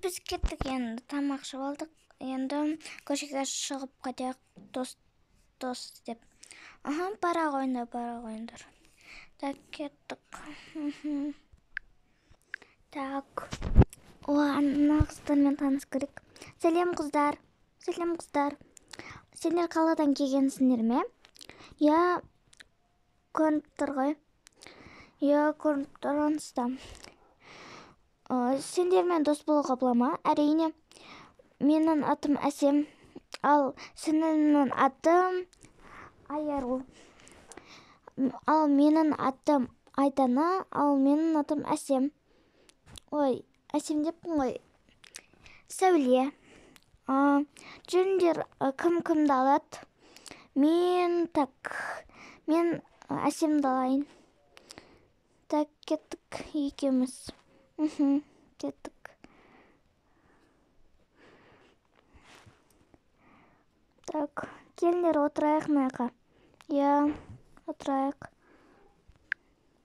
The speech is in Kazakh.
Біз кеттік енді, тамақ ішіп алдық. Енді көшеге шығып қайтайық, дос дос деп. Аха, бара қойыңдар, бара қойыңдар. Так, кеттік. Так. О, ана қыздармен танысу керек. Сәлем, қыздар. Сәлем, қыздар. Сендер қаладан келгенсіңдер ме? Иә, көрініп тұр ғой. Иә, көрініп тұр онсыз да. Сендермен дос болуға бола ма? Әрине. Менің атым Әсем. Ал сіңілімнің аты Айару. Ал менің атым Айдана, ал менің атым Әсем. Ой, Әсем деппін ғой. Сәуле. Жүріңдер, кім кімді алады? Мен, так, мен Әсемді алайын. Так, кеттік екеуміз. Кеттік. Так, келіңдер, отырайық мына жаққа. Иә, отырайық.